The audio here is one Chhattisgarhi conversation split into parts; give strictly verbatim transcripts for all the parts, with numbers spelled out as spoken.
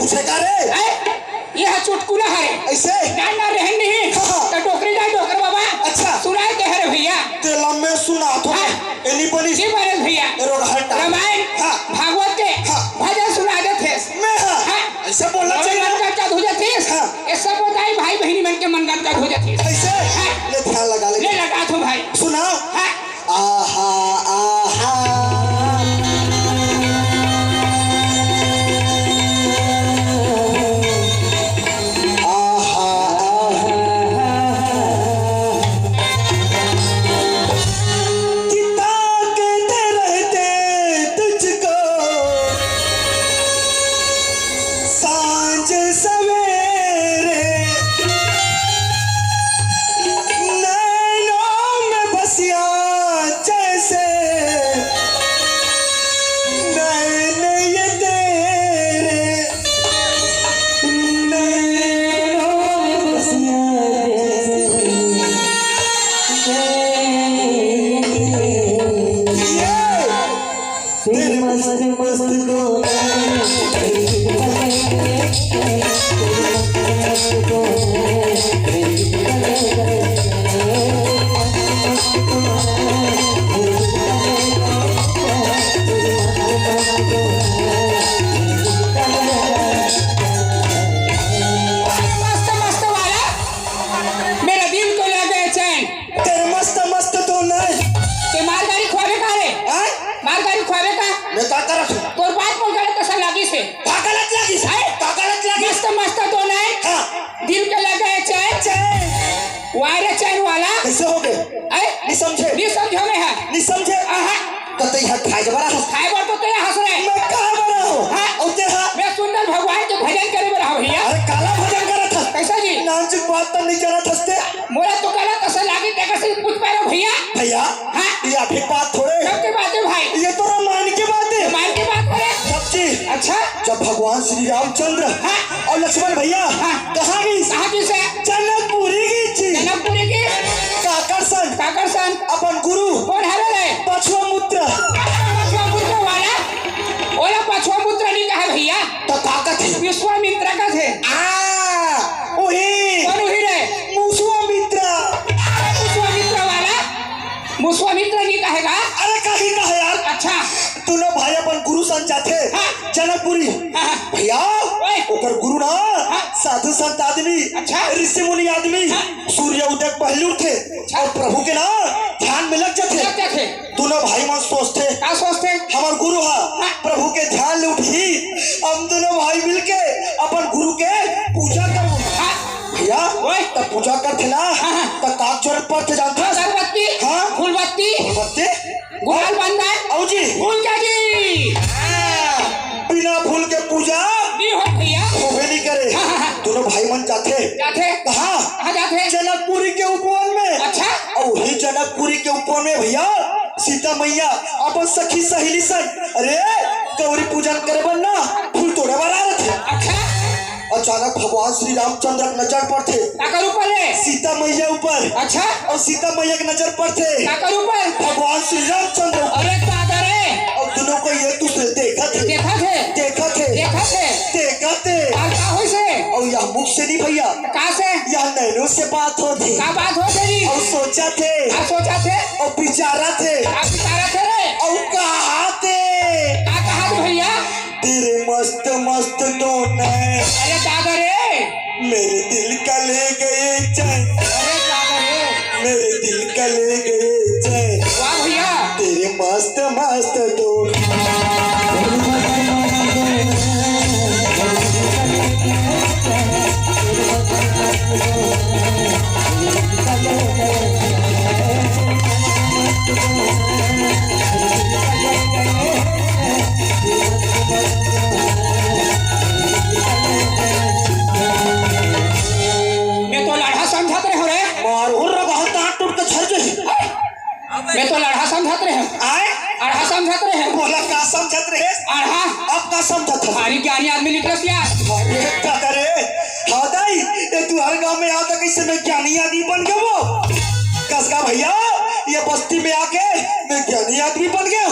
से का रे? ए, ये हा चुटकुला हरे। ऐसे? जान ना रहन नहीं। हाँ, हाँ। तो डोकरी जाए डोकर बाबा। अच्छा। सुनाए के हरे भैया। ते लम्बे सुना तो। हाँ। एनी बनी। जी बने भैया। ए रोग हटा। रामायण। हाँ। भागवत के। हाँ। भजन सुना देथे। मैं हाँ। हाँ। ऐसे बोलना चाहिए। मन का क्या हो जातीस? हाँ। ये सब बताई भाई बहनी मन के मन का क्या हो जातीस? ऐसे? हाँ। ले ध्यान लगा ले। ले लगा तो भाई। सुनाओ। हाँ। आहा, आहा। आहा, आहा। कि ताकते रहते तुझको सांझ सवेरे नैनों में बसिया जैसे नैन ये तेरे, नैनों में बसिया जैसे नैन ये तेरे। तेरे मस्त मस्त दो नैन, तेरे मस्त मस्त दो नैन, तेरे मस्त मस्त वाला, मेरा दिल को ले गए चैन। तेरे मस्त मस्त दो नैन। ते मार गाड़ी खुआवे का रे? हाँ? मार गाड़ी खुआवे का? मैं का करत हूँ? तोर बात मोर गलत असन लागिस हे। का गलत लागिस? हैं? का गलत लागिस? मस्त मस्त दो नैन। हाँ। दिल के लगे चैन। चैन। वायरे चैन वाला। कैसे हो गए? हैं? नहीं समझे। नहीं समझे मैं है। नहीं समझे। आहा। तो ते यहाँ खाए जबरा हंस। खाए बर तो ते हंस रहे। मैं कहाँ बड़ा हूँ? हाँ। और ते हाँ। मैं सुंदर भगवान के भजन करे बर हूँ भैया। अरे काला भजन करत हस। कैसा जी? नानचुक बात तो नहीं करत हस ते। मोला तो गलत असन लागिस, तेकर से पूछ पा रहा भैया। भैया, हाँ? ये अभी बात थोड़े। कब के बात है भाई? ये तो रामायण की बात है। रामायण की बात करे। सच्ची। अच्छा। जब भगवान श्री रामचंद्र हाँ। और लक्ष्मण भैया हाँ। कहाँ गई? कहाँ गई से? जनकपुरी गई थी। जनकपुरी की? काकर सन। काकर सन। अपन गुरु। कौन हरे रे? पछुआ मुद्रा। पछुआ मुद्रा वाला? ओला पछुआ मुद्रा नहीं कहा भैया। तो ताकत है। विश्वामित्र का थे। आ, वही। कौन वही रे? मुसुआ मित्रा। अरे मुसुआ मित्रा वाला, मुसुआ मित्रा नहीं कहेगा। अरे कहीं का है यार। अच्छा। दोनों भाई अपन गुरु सन जाथे। हाँ। जनकपुरी। हाँ, हाँ। भैया, ओए। ओकर गुरु ना हाँ। साधु संत आदमी, अच्छा। ऋषि मुनि आदमी, हाँ। सूर्य उदय पहले उठे अच्छा। और प्रभु के ना ध्यान में लग जाथे। लग जाथे। दोनों भाई मन सोचथे, का सोचथे? हमर गुरु हा हाँ। प्रभु के ध्यान ले उठही, हम दोनों भाई मिलके अपन गुरु के पूजा करबो। हाँ। भैया, ओए। तब पूजा करथे ना, हाँ, हाँ। तब का जरूरत पड़थे जानथस? अगरबत्ती, हाँ। फूलबत्ती, फूलबत्ती, गुलाल बंदन, औ जी। फूल का जी। हाँ। बिना फूल के पूजा नहीं हो भैया। होबे नहीं करे। हाँ, हाँ, हाँ। दोनों भाई मन जाथे। जाथे। कहाँ? कहाँ जाथे? जनकपुरी के उपवन में। अच्छा। और वही जनकपुरी के उपवन में भैया सीता मैया अपन सखी सहेली सन, अरे, गौरी पूजन करे बर ना फूल तोड़े बर आ रथे। अच्छा। अचानक भगवान श्री रामचंद्र के नजर पड़थे। काकर ऊपर रे? सीता मैया ऊपर। अच्छा। और सीता मैया के नजर पड़थे। काकर ऊपर? भगवान श्री रामचंद्र ऊपर। अरे दादा रे। और दोनों को एक दूसरे देखत हे। देखत हे। देखत हे। देखत हे। देखत हे। और का होइस हे? और यह मुख से नहीं भैया। का से? यह नैनों से बात होत हे। का बात होत हे जी? और सोचत हे। का सोचत हे? और विचारत हे। का विचारत हे रे? और कहाथे। का कहाथे भैया? तेरे मस्त मस्त दो नैन। अरे दादा रे। मेरे दिल का ले गए चैन। अरे दादा रे। मेरे दिल का ले गए चैन। वाह भैया। तेरे मस्त मस्त दो। मैं तो लड़हा समझत रहे हो रे। मार हो रहा, हाथ टूट के झर जाही। मैं तो लड़हा समझत रहे हो। आए? अड़हा समझत रहे हो। बोला का समझत रहे? अड़हा। अब का समझत है? भारी ज्ञानी आदमी निकलस यार। अरे दादा रे, हाँ दाई, ये तू हर गांव में आता कैसे मैं ज्ञानी आदमी बन गया वो? कसका भैया, ये बस्ती में आके मैं ज्ञानी आदमी बन गया।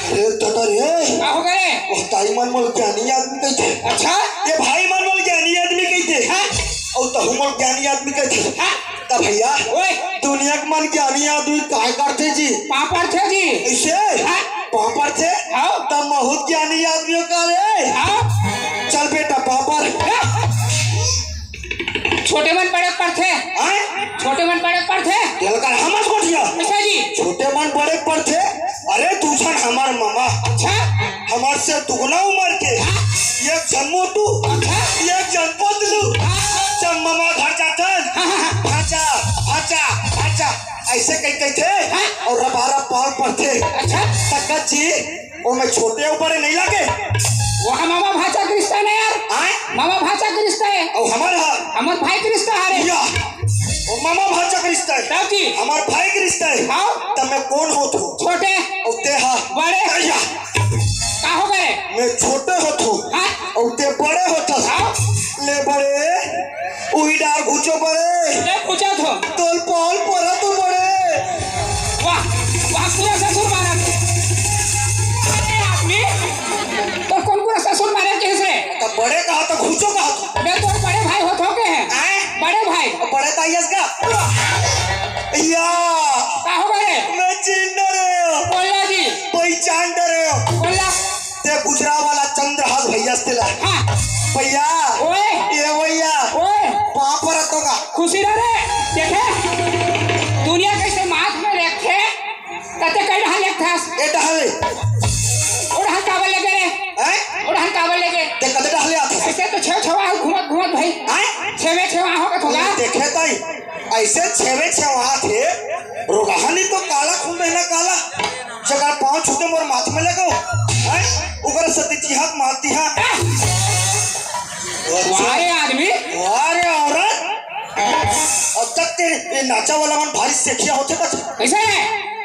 अरे दादा रे, का हो गए? ओ दाई मन मोला ज्ञानी आदमी कहिथे। अच्छा? ये भाई मन मोला ज्ञानी आदमी कहिथे। हाँ? अउ तहू मोला ज्ञानी आदमी कहिथे। हाँ? त भैया, ओए। दुनिया के मन ज्ञानी आदमी काय करथे जी? पाँव परथे जी। अइसे? हाँ। पाँव परथे? हाँ। त महूँ त ज्ञानी आदमी हो का रे? हाँ। चल बेटा, पाँव पर। हाँ। छोटे मन बड़े परथे। हैं? छोटे मन बड़े परथे। तेल कर हमर गोठिया। अच्छा जी। छोटे मन बड़े परथे। अरे, तू झन हमर ममा। अच्छा। हमर से दुगुना उमर के। हाँ। एक झन मोटू। अच्छा। एक झन पतलू। हाँ। जब ममा घर जाथन, हाँ, हाँ, हाँ। भांचा, भांचा, भांचा, अइसे कहि कहिथे। हाँ। अउ रबारब पाँव परथे। अच्छा। सकत जी, ओमे छोटे अउ बड़े नइ लागे। वहाँ मामा भांचा के रिश्ता हे ना यार। आय? मामा भांचा के रिश्ता हे। अउ हमर ह? हमर भाई के रिश्ता हरे। या। ओ मामा भांचा के रिश्ता हे। तब जी। हमर भाई के रिश्ता हे। हाँ। त मैं कोन होथों? छोटे। अउ ते ह? बड़े। या। का हो गए? मैं छोटे होथों। हाँ। अउ ते बड़े होथस। हाँ। ले बड़े। उही डार घुचो बड़े। ले घुचो थो। तोल पाँव परत हों बड़े। वाह, वाह, पूरा ससुर मारा तू। अरे आदमी, तोर कोन पूरा ससुर मारे कहिस रे? त बड़े कहा त घुचो कहा त। बे तोर बड़े भाई होथों के हे? आय? बड़े भाई। बड़े ताई अस का? या। का हो गए? मैं चिन डरेंव। बोल ना जी। पहिचान डरेंव। बोल ना। ते गुजरा वाला चंद्रहास भैया से तेला। हाँ। भैया। ओए। ए भैया। ओए। पाँव परत हों का? खुशी रह रे। देखे? दुनिया कइसे माथ में लेगथे, त ते कई डहर लेगथस? ए डहर ले। ओ डहर काबर लेगे रे? हैं? ओ डहर काबर लेगे? ते कते डहर ले आथस? अइसे तो छेव छेवा हो घूमत घूमत भाई। हैं? छेवे छेवा हो कथों का? देखे ताई, अइसे छेवे छेवा थे, रोगहा नहीं तो काला खून बहना काला। जकर पाँव छूते मोर माथ में लगो, हैं? ओकर सती चिहात मारती हाँ। वाह रे आदमी। वाह रे औरत। अब तक ते ये नाचा वाला मन भारी सेखिया होथे बच। कइसे हे?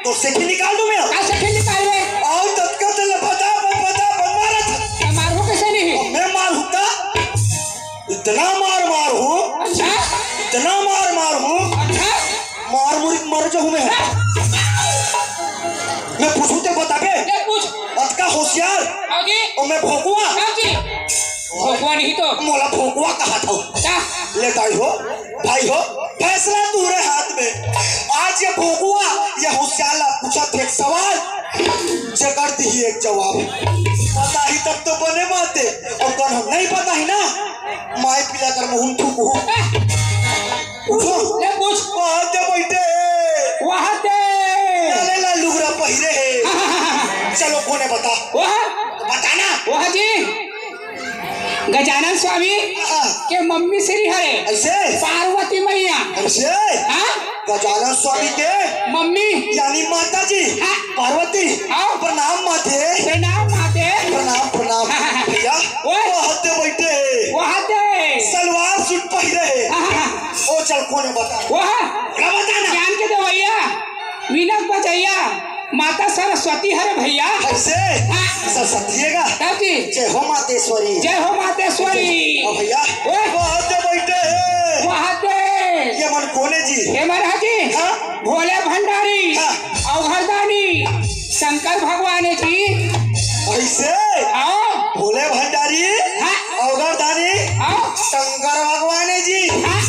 तो सेखी निकाल दूं मैं। का सेखी निकाल ले? अउ ततका ते लपटा, लपटा, बन मारत। त मारहूँ कइसे नहीं? अब मैं मारहूँ त? इतना मार मारहूँ। अच्छा। इतना मार मारहूँ। अच्छा। मार मुरी मर जाहूँ मैं। मैं पूछूँ ते बताबे? ले पूछ। अतका होशियार। हाँ जी। अउ मैं भोकुआ। हाँ जी। भोकुआ नहीं तो। मोला भोकुआ कहा था। अच्छा। ले ताई हो, भाई हो, फैसला तोरे हाथ में। आज ये भोकुआ, ये होशियार ला पूछत हे एक सवाल, जेकर दिही एक जवाब। बताही तब तो बने बात हे, अउ कौन हम नहीं बताही ना, माई पिला कर मुँह थूकहूँ। उठो। ले पूछ। वहाँ ते बैठे हे। वहाँ ते। लाले लाल लुगरा पहिरे हे। चलो, कोन हे बता। वहाँ। बता ना। वहाँ जी। गजानन स्वामी हाँ। के मम्मी श्री हरे। अइसे? पार्वती मैया। अइसे? हाँ? गजानन स्वामी के मम्मी। यानी माता जी। हाँ। पार्वती। हाँ। प्रणाम माते। प्रणाम माते। प्रणाम, प्रणाम। हाँ, हाँ, हाँ। भैया, ओए। वहाँ ते बैठे हे। वहाँ ते। सलवार सूट पहिरे हे। हाँ, हाँ, हाँ। ओ चल, कोन हे बता। वहाँ। का बताना? ज्ञान के देवैया, वीणा बजैया, माता सरस्वती हरे भैया। अइसे? हाँ। सरस्वती हे का? तब जी। जय हो मातेश्वरी। जय हो मातेश्वरी। ओ भैया, ओए। वहाँ ते बैठे हे। वहाँ ते। ये मन कोन हे जी? ये मन हे जी। हाँ। भोले भंडारी। हाँ। अवघरदानी। शंकर भगवान हे जी। अइसे? हाँ। भोले भंडारी। हाँ। अवघरदानी। हाँ। शंकर भगवान हे जी। हाँ।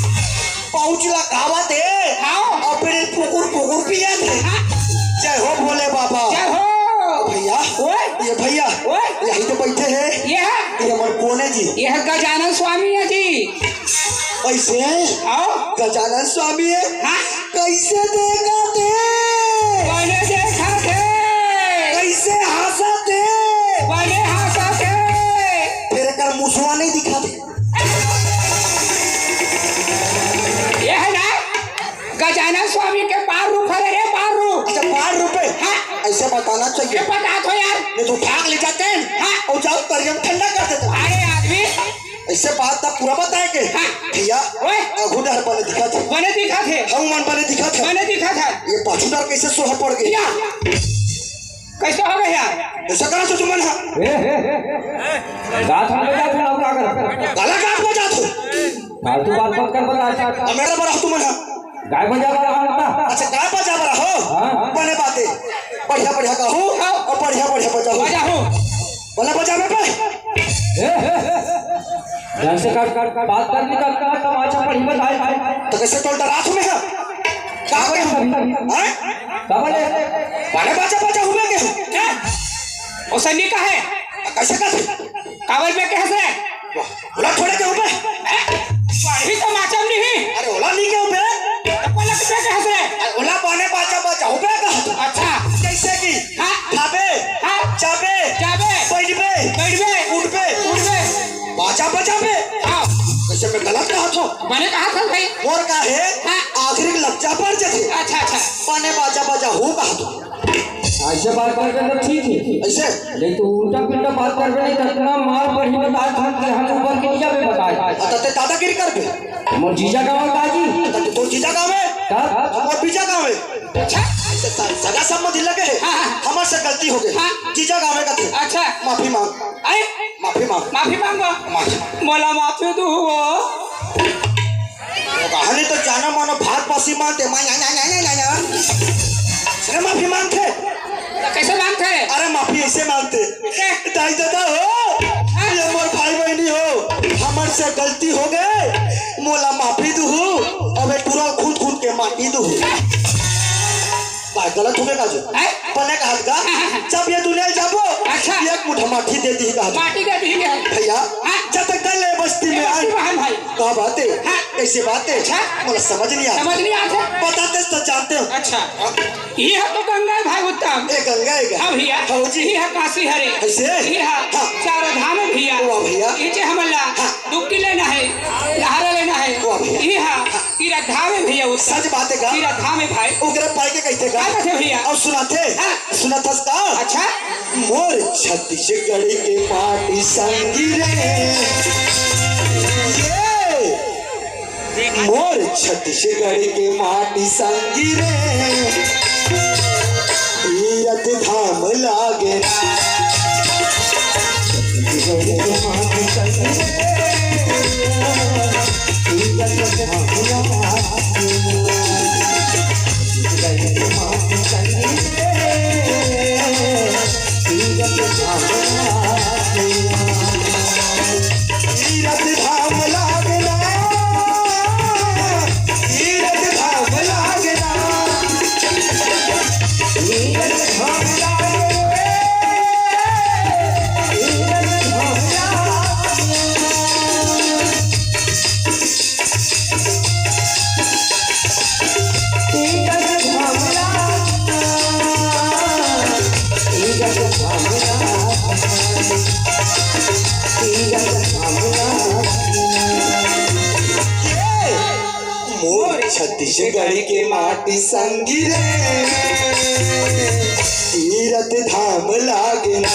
पाउच ला खावत हे। हाँ। अउ फिर फुकुर फुकुर पियत हे। हाँ। जय हो भोले बाबा। जय हो। भैया, ओए। ये भैया, ओए। यही तो बैठे हे। ये हे। ये मन कोन हे जी? ये हे गजानन स्वामी हे जी। अइसे? हाँ। गजानन स्वामी हे। हाँ। कइसे देखत हे? बने देखत हे। कइसे हँसत हे? बने हँसत हे। फेर एकर मुसवा नहीं दिखत हे। ये हे ना, गजानन स्वामी के बार रूप हरे रे, बार रूप। अच्छा, बार रूप हे? हाँ। अइसे बताना चाहिए। ये बता दो यार। नहीं तो भाग ले जाते हैं। हाँ। अउ जाओ, तरिया में ठंडा कर देते हैं। अरे आदमी। अइसे बात त पूरा बताए के। हाँ। भैया, ओए। आघू डहर बने दिखत हे। बने दिखत हे। हऊ मन बने दिखत हे। बने दिखत हे। ये पाछू डहर कइसे सोहा पड़ गे? या। कइसे हो गे यार? अइसे करा तो तुमन हा। ए, ए, ए, ए। गात हम बजा, तू नौकरा कर। गाला गात बजा तू। फालतू बात मत कर, बजा, अच्छा, अच्छा। अब मेरा बड़ा तुमन हा। गाय बजा बड़ा हम का। अच्छा, गाय बजा बड़ा हो? हाँ। बने बाते। बढ़िया, बढ़िया गाहू। हाँ। अउ बढ़िया, बढ़िया बजा। जैसे कर, कर, कर, बात करनी का, का तमाचा पड़ी बताए। तो कैसे तो डरात हूँ मैं? का बोले? हैं? का बोले? बने बाजा बाजा हूँ मैं के? हैं? ओ सन्नी का है? कैसे कर? काबर में कहे से? ओला थोड़े के ऊपर? हैं? पढ़ी तमाचा नहीं। अरे ओला नहीं के ऊपर? तो पलक पे कहे से? अरे ओला बने बाजा बाजा हूँ मैं का? अच्छा। जैसे कि हाँ। खाबे, हाँ। जाबे, जाबे। बैठबे, बैठबे। उठबे, उठबे। बाजा बजाबे। हाँ। वैसे मैं गलत कहा था। बने कहा था भाई। मोर का है, हाँ। आखिरी लज्जा पड़ जाथे। अच्छा, अच्छा। बने बाजा बाजा हूँ कहा था। ऐसे बात करबे तो ठीक है। ऐसे? नहीं तो उल्टा पुल्टा बात करबे नहीं, तो इतना मार पड़ी बता था कि हम ऊपर के जीजा में बताए। अच्छा, ते दादागिरी करबे? मोर जीजा गाँव का जी। अच्छा, तो तोर जीजा गाँव है? कब? मोर बीजा गाँव है। अच्छा। ऐसे स-, सगा संबंधी लगे है। हाँ, हाँ। हमर से गलती हो गई। हाँ। जीजा गाँव है कथे। अच्छा। माफी मांग। अरे, माफी मांग। माफी मांगो। माफी। मोला माफी दू हो। कहानी तो जाना मानो भात पासी मानते, माया, या, या, या, या, या। अरे माफी मांगते। तो कैसे मांगते? अरे माफी ऐसे मांगते। कैसे? दाई दादा हो, हाँ? ये मोर भाई बहनी हो, हमर से गलती हो गए, मोला माफी दू हो, अबे टुरा खुद खुद के माटी दू हो। बात गलत हो गया का जो? हैं? बने कहा का? हाँ, हाँ, हाँ। जब ये दुनिया जाबो, अच्छा। एक मुठा माटी दे दी कहा। माटी दे दी है। भैया, हाँ। जब तक दल है बस्ती में बस्ती आए। में हम भाई। का बात है? हाँ। कैसी बात है? अच्छा। मतलब समझ नहीं आता। समझ नहीं आता। बताते तो जानते हो। अच्छा। हाँ। ये है तो गंगा है भाई उत्तम। ये गंगा है क्या? हाँ भैया। हाँ जी। ये है काशी हरे। ऐसे? ये है हाँ। चारों धाम है भैया। वाह भैया। ये जे हमला हाँ। डुबकी लेना है, लहारा लेना है। वाह भैया। ये है हाँ। तीरथ धाम है भैया उत्तम। सच बात है का? तीरथ धाम है भाई। ओकरा पाए के कहते का? का कहते भैया? और सुनाते? हाँ। सुनाथस का? अच्छा। मोर छत्तीसगढ़ के माटी संगी रे। ये मोर छत्तीसगढ़ के माटी संगी रे। तीरथ धाम लागे। छत्तीसगढ़ के माटी संगी रे। तीरथ धाम लागे। छत्तीसगढ़ के माटी संगी रे। तीरथ धाम लागे। तीरथ धाम लागना, तीरथ धाम लागना, तीरथ धाम लागना, तीरथ धाम लागना। मोर छत्तीसगढ़ के माटी संगी रे, तीरथ धाम लागना।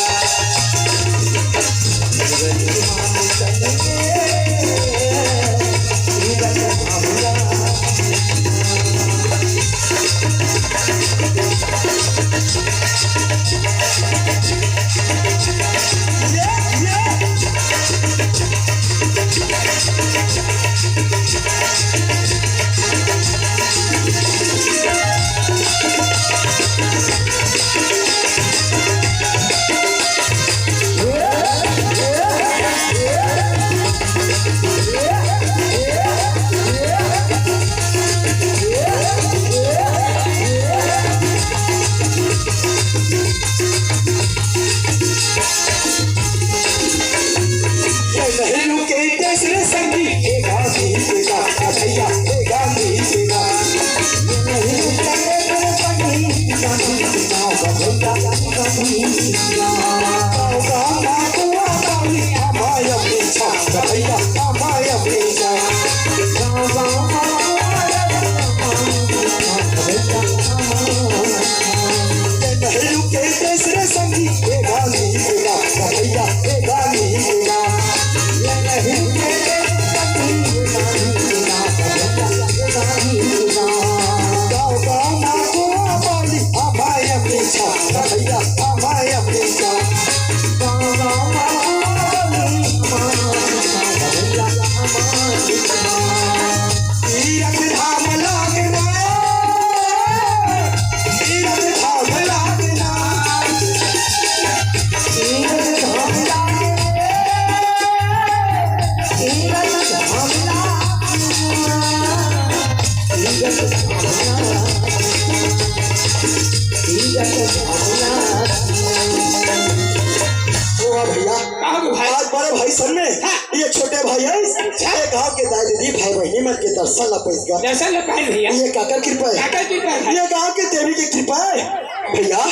के दाई दीदी, भाई बहिनी मन के दर्शन ला पाइस गा। दर्शन ला पाइस भैया। ये काकर कृपा हे? काकर कृपा हे? ये गाँव के देवी के कृपा हे भैया।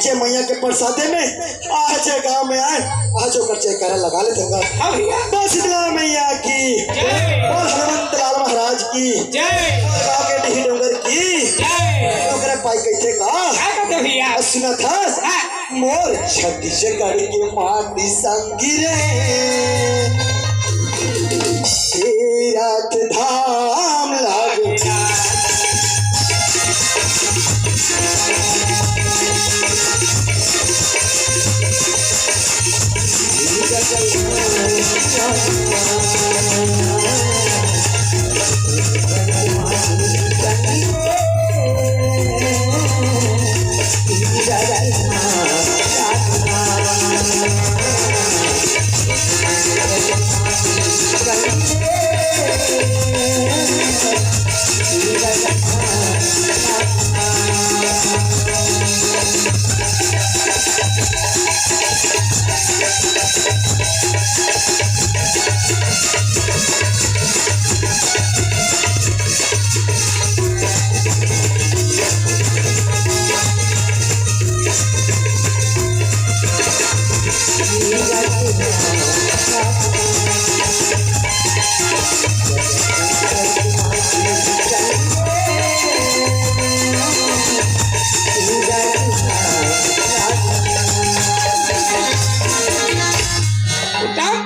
जे मैया के प्रसादे में आज ये गाँव में आए, आज ओकर जयकारा लगा लेथन गा। हाँ भैया। बोल शीतला मैया की। जय। बोल हनुमंत लाल महाराज की। जय। बोल गाँव के डीह डोंगर की। जय। ओकरे पाई कहिथे का? का कहिथे भैया? सुनत हस? हाँ। मोर छत्तीसगढ़ के माटी संगी रे, तीरथ धाम लागू।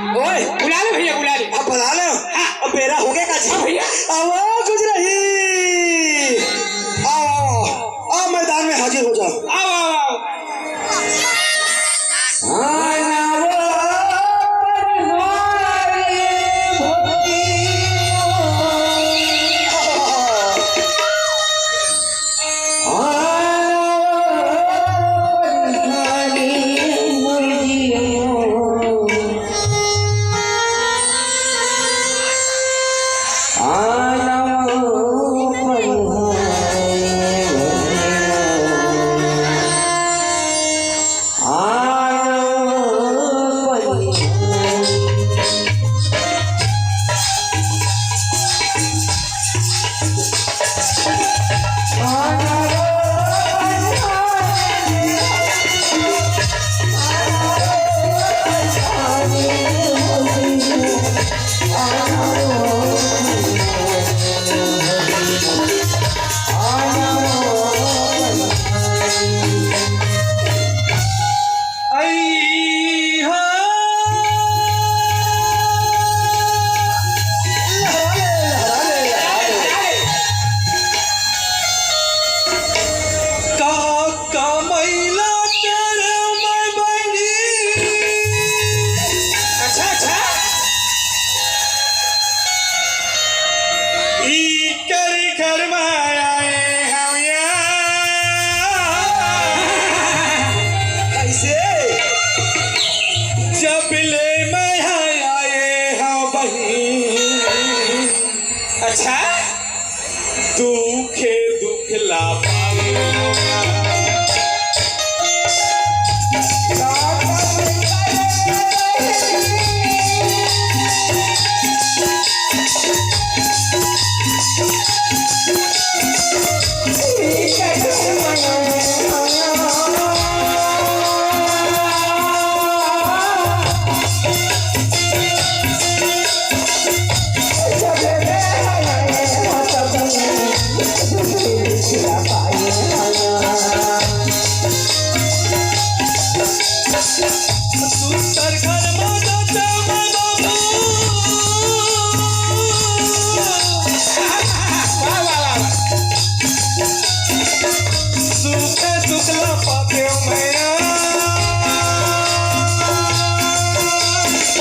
ओए। बुला ले भैया, बुला ले। अब बुला ले। हाँ। अब बेरा हो गया का जी? हाँ भैया। आवा गुजराही। आओ, आओ, आओ। आ मैदान में हाजिर हो जाओ। आओ, आओ, आओ। अच्छा, अच्छा। इकर घर में आए हवं या। कैसे? जब ले मैं आए हवं बहिन। अच्छा? दुखे दुख ला पाए।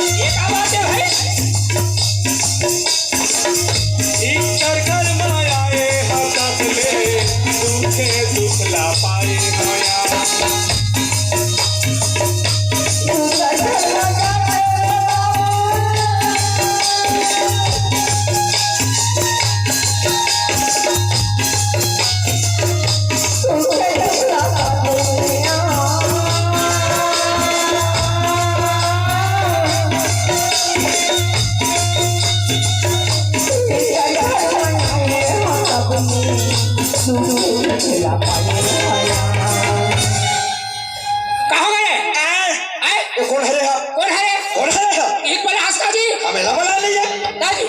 ये क्या बात है भाई? इकर घर में आए हवं तब ले, दुखे दुख ला पाए हवं या। कहाँ गए? आए। आए? ये कौन हरे हा? कौन हरे? कौन हरे हा? ईद बला हंसता जी। हमें ला बला नहीं है। दादी।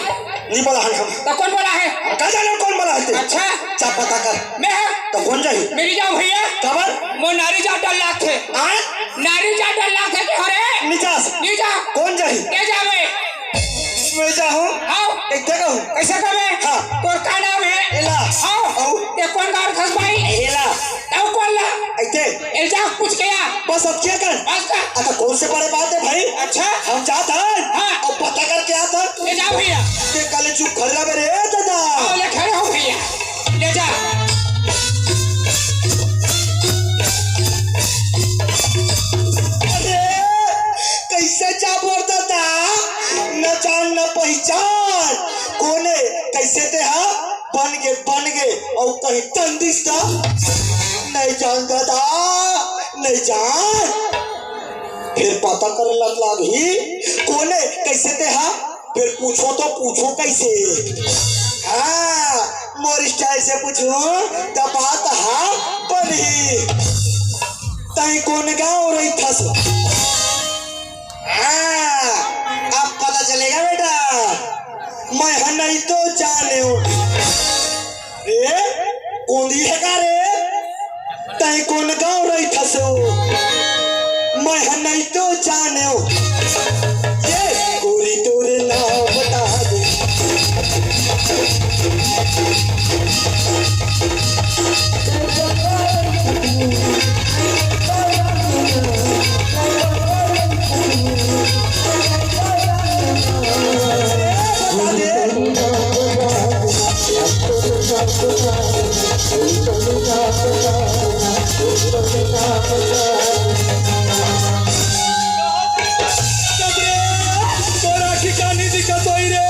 नहीं बला हन हम। तो कौन बला है? हम का जाने कौन बला है ते? अच्छा। चा पता कर। मैं है। तो कौन जाही? मेरी जाओ भैया। कबर? मो नारी जा डर लागथे। आए? नारी जा डर लागथे के हरे? निजास। नहीं जा। कौन जाही? के जावे? मैं जाहूँ। हाँ। एक जगह हूँ। कैसे कबे? हाँ। तोर का नाम है? एला। हाँ। अउ? ये कौन गाँव खस भाई? एला। तब कौन ला? ऐते। एल जा पूछ के आ। बस अब क्या कर? बस कर। अच्छा, कौन से बड़े बात है भाई? अच्छा। हम जात हन। हाँ। अब पता करके आत हन। ले जा भैया। ते कल चुप खड़ा बे रे दादा। हाँ, ले खड़े हो भैया। ले जा। अरे, कैसे जा बोल दादा? न जान न पहचान। कोने? कैसे ते हा? बन गे, बन गे, अउ कहीं तंदिस त नहीं जान दादा, नहीं जान। फिर पता करे लग लागही, कोने, कैसे ते हा? फिर पूछो तो पूछो कैसे? हाँ, मोर style से पूछो, त बात हा बनही। तई कोन गाँव रहिथस? हाँ, अब पता चलेगा बेटा, मैं ह नहीं तो जाने हूँ। ए, कोंदी है का रे? तय कोन गाँव रहिथस ओ? मैं ह नहीं तो जाने हूँ। ये गोरी तोरे नाम बता दे। तोरा ठिकानी दिखत होई रे,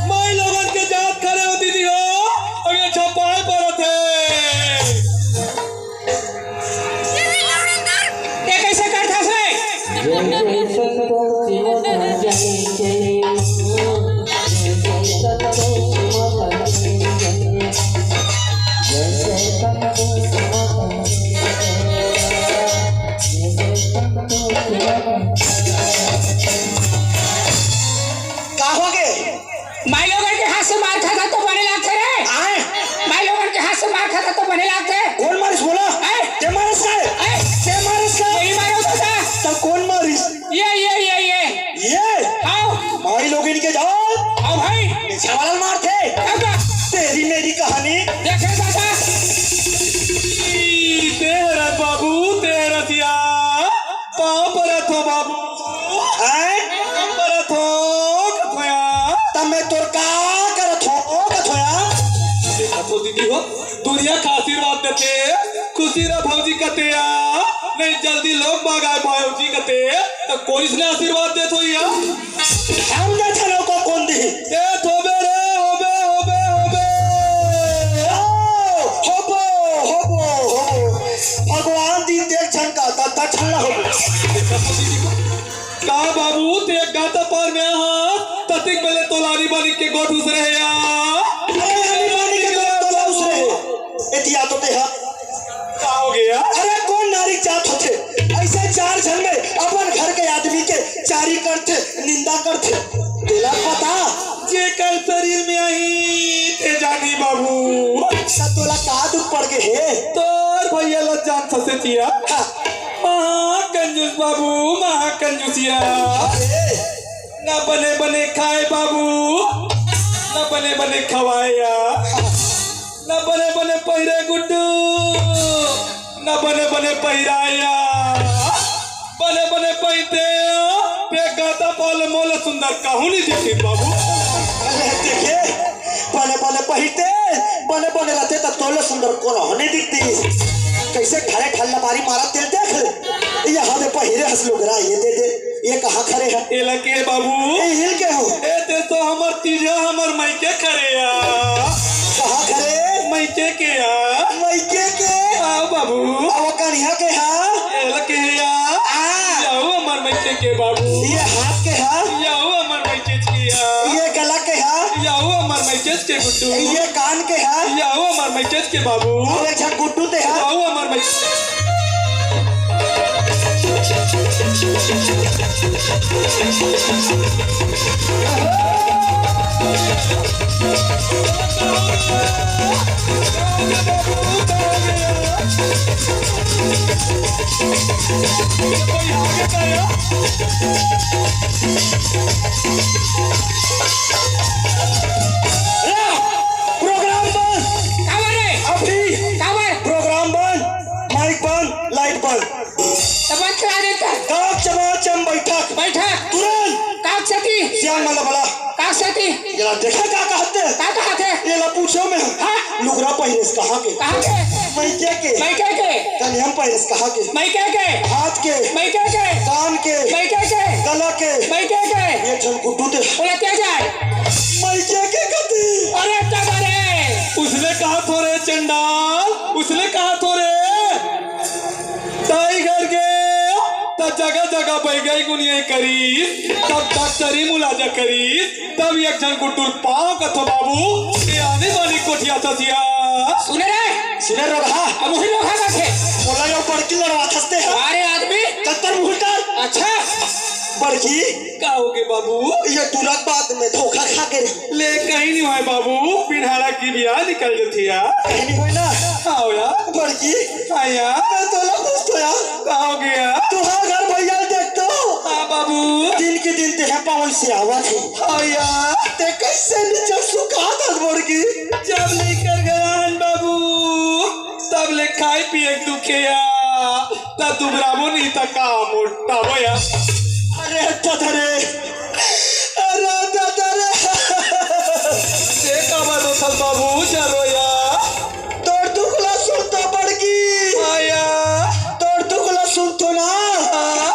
माई लोगन के जात खड़े हो दीदी हो, अबे छपाए परत हे। ये कैसे करथस रे? का हो गे? माई लोगन के हाथ से मार खाता तो बने लागथे रे। आए। माई लोगन के हाथ से मार खाता तो बने लागथे। कोन मारिस बोला? आए। ते मारिस का? आए। ते मारिस का? यही मारो तो था। तो कोन मारिस? ये, ये, ये, ये। ये? आओ। माई लोगन के जाओ। आओ भाई। पीछे वाला मारथे। अब का? तेरी मेरी कहानी। देखे दादा। तेरा बाबू, तेरा दिया। पाँव परत हो बाबू। आए? पाँव परत हो, कथोया। तब मैं तोर का करत हो, कथोया? देखत हो दीदी हो, दुनिया का आशीर्वाद देथे, खुशी रह भौजी कथे आ, नहीं जल्दी लोग बाग आए भौजी कथे, त कोई इसने आशीर्वाद देत होई या? हम दक्षिणा को कोन दिही? ए, थोबे रे, होबे, होबे, होबे। ओ, होबो, होबो, होबो। भगवान दी देख झन का, ता दक्षिणा होबो। का बाबू, ते गाता पार में हा, ततिक बेले तोलारी बानी के गोठ उस रहे या। अरे, रानी बानी के गोठ तोला उस रहे। एतिया तो ते हा। का हो गया? अरे, कोन नारी जात होथे? ऐसे चार झन में अपन घर के आदमी के चारी करथे, निंदा करथे। तेला पता? जेकर शरीर में आही, ते जानी बाबू। त तोला का दुख पड़ गे हे? तोर भैया ला जान फंसे तिया। हाँ। महा कंजूस बाबू, महा कंजूसिया। अरे। ना बने बने खाए बाबू, ना बने बने खवाए या। न बने बने पहिरे गुड्डू, न बने बने पहिराया, बने बने पहिरते, बेगाता पाल मोल सुंदर कहूँ नहीं दिखी बाबू। अरे देखे, बने बने पहिरते, बने बने रहते त तोले सुंदर कोनो नहीं दिखती। कैसे घरे ठल्ला मारी मारा तेल देख ले। यहाँ दे पहिरे हंस लोग रहा, ये दे दे। ये कहाँ खड़े हैं? एला के बाबू? ए हिल के हो? ए ते तो हमर तीजा हमर मायके खड़े या। कहाँ खड़े? मायके के या। मायके के? आओ बाबू। आओ कनिया के हा? एला के या। आ। याओ हमर मायके के बाबू। ये हाथ के हा? याओ हमर मायके के या। ये गला के हा? याओ हमर मायके के गुड्डू। ये कान के है। ये आओ हमार मैकेज के बाबू। आओ एक झन गुड्डू ते है। आओ हमार मैकेज। प्रोग्राम बंद। काबर रे? अभी काबर? प्रोग्राम बंद, माइक बंद, लाइट बंद। तो बंद करा देता। काक चमाचम बैठक। बैठक। तुरंत। काक सेती। सियान वाला बला। काक सेती। ये ला देखा का कहते? का कहते? ये ला पूछो मैं। हाँ। लुगरा पहिरेस कहाँ के? कहाँ के? मइके के। मइके के। कनिहम पहिरेस कहाँ के? मइके के। हाथ के। मइके के। कान के। मइके के। गला के। मइके के। ये झन गुड्डू ते। बोला क्या जाए? मइके के कती। अरे तगड़े। उसने कहा थो रे चंडाल, उसने कहा थो रे। ताई घर के, त जगह जगह बैगई गुनिया करी, तब डॉक्टरी मुलाजा करी, तब एक झन गुड्डू पाँव कथो बाबू, ये आनी बानी कोठिया ससिया। सुने रे, सुने रोगहा। अब वही रोगहा का थे। बोला यो बड़की लड़वा थसते हैं। अरे आदमी। कत्तर मुहूर्त। अच्छा। बड़की। का हो गे बाबू? ये तुरंत बाद में धोखा खा के रे। ले कहीं नहीं होय बाबू, पिन्हाड़ा की बिया निकल जतिया। कहीं नहीं होय ना। हाँ यार। बड़की। हाँ यार। मैं तोला पूछतो यार। का हो गया? तुहार घर भैया देख तो। हाँ बाबू। दिन के दिन ते है पावन से आवा थे। हाँ यार। ते कैसे नीचे सुखा था बड़की? जब लेकर गया हन बाबू, तब ले खाए पिए के दुखे या। त दुबराबो नहीं त का मोटाबो या। अरे दादा रे, अरे दादा रे। से का बात होता बाबू, चलो या। तोर दुखला सुनतो बड़की। आया। तोर दुखला सुनतो ना। हाँ।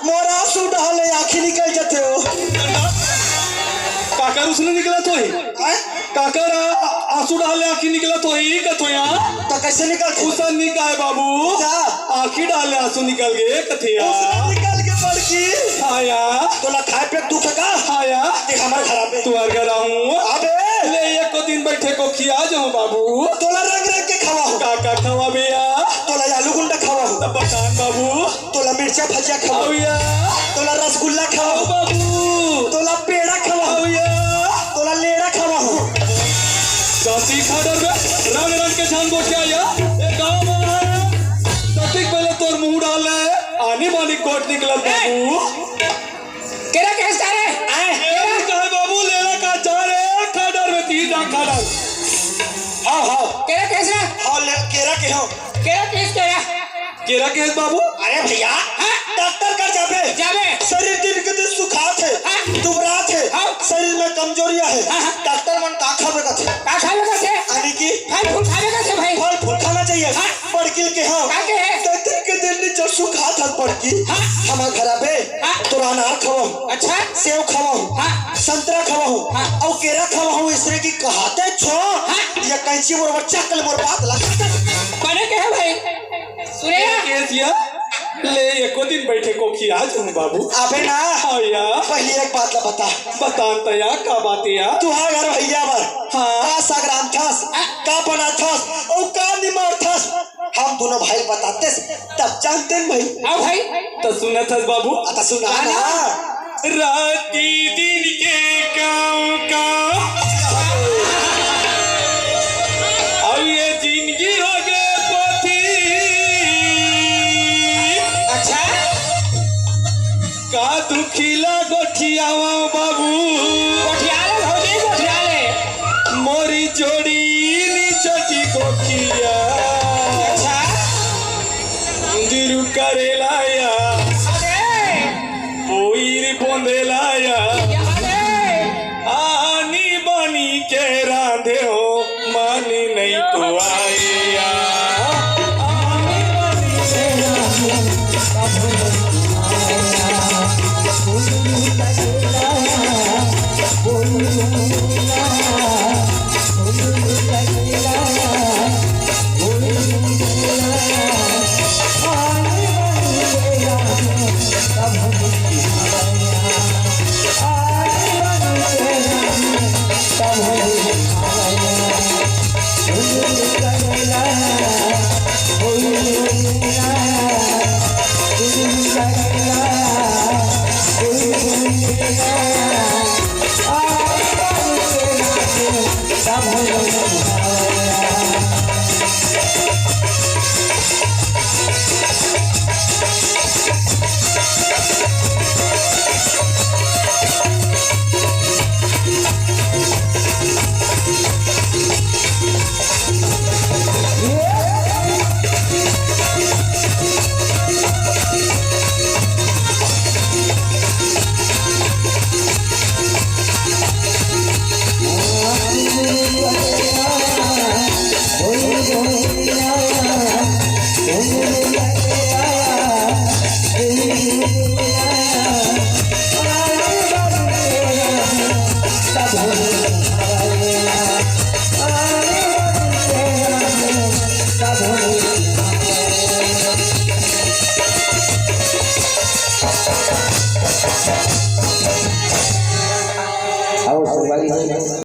मोर आंसू डहले आँखी निकल जथे हो। काकर उसने निकला तो ही। हैं? काकर आ-, आंसू डहले आँखी निकला तो ही, कथो या। तो कैसे निकल? उसन निकाय बाबू। क्या? आँखी डहले आंसू निकल गे, कथे या। उसने निकल के बड़की। हाँ या। तोला खाए पे दुख का? हाँ या। देख हमारे घर पे। तुहर घर आहूँ। अबे। ले एको दिन बैठे को खिया जाऊँ बाबू। तोला रंग रंग के खवाहूँ। का का खवाबे या? तोला आलू गुंडा खवाहूँ। तब बतान बाबू। तोला मिर्चा भजिया खवाहूँ। अउया। तोला रसगुल्ला खवाहूँ। बाबू। तोला पेड़ा खवाहूँ। अउया। तोला लेड़ा खवाहूँ। जाति खा डर बे, रंग रंग के जान गोठिया या। ए गाँव में है। सतिक पहले तोर मुंह डाल ले, आनी बानी गोठ निकलत ए! बाबू। केरा कहेस का रे? आए। ए, कहे बाबू, लेड़ा का जा रे, खा डर में तीन जा खा डर। हाँ, हाँ। केरा कहेस रे? हाँ, ले, केरा के हो। केरा कहेस केरा? केरा कहेस बाबू? अरे भैया, हाँ? डॉक्टर कर जाबे। जाबे। शरीर दिन के दिन सुखात है, हाँ। दुबरात है, हाँ। शरीर में कमजोरी है। हाँ, हाँ। डॉक्टर मन का खाबे कथे? का खाबे कथे? यानी कि फल फूल खाबे कथे भाई। फल फूल खाना चाहिए। हाँ। बड़की ल केहेंव। का केहे? त दिन के दिन नीचे सुखात हस बड़की। हाँ। हमर घर आबे, हाँ। तोला अनार खवाहूँ। अच्छा। सेव खवाहूँ। हाँ। संतरा खवाहूँ। हाँ। अउ केरा खवाहूँ, इसने की कहते छो। हाँ। ये कैंची मोर बच्चा कल मोर बात लगा। बने केहे भाई। सुने ना? ये दिया, ले एको दिन बैठे को खिया जाऊँ बाबू। अबे ना। हाँ या। पहले एक बात ला बता। बता त या, का बात या? तुहार घर भैया बर। हाँ। का साग रांधथस, हाँ। का बनाथस, अउ का निमारथस? हम दोनों भाई बतातेस, तब जानतेन भाई। हाँ भाई। त सुनत हस बाबू? आ, त सुना ना। राती दिन के काम का, अउ ये जिंदगी हो गे पोथी। अच्छा। का दुखी ला गोठियावा बाबू। गोठिया ले भौजी, गोठिया ले। मोरी जोड़ी नी चटी कोखिया। अच्छा। दिरु करेला या। अरे। बोईर बोंदेला या। या रे। आनी बानी के रांधे हो, मानी नहीं तो आया। आनी बानी के रांधे हो,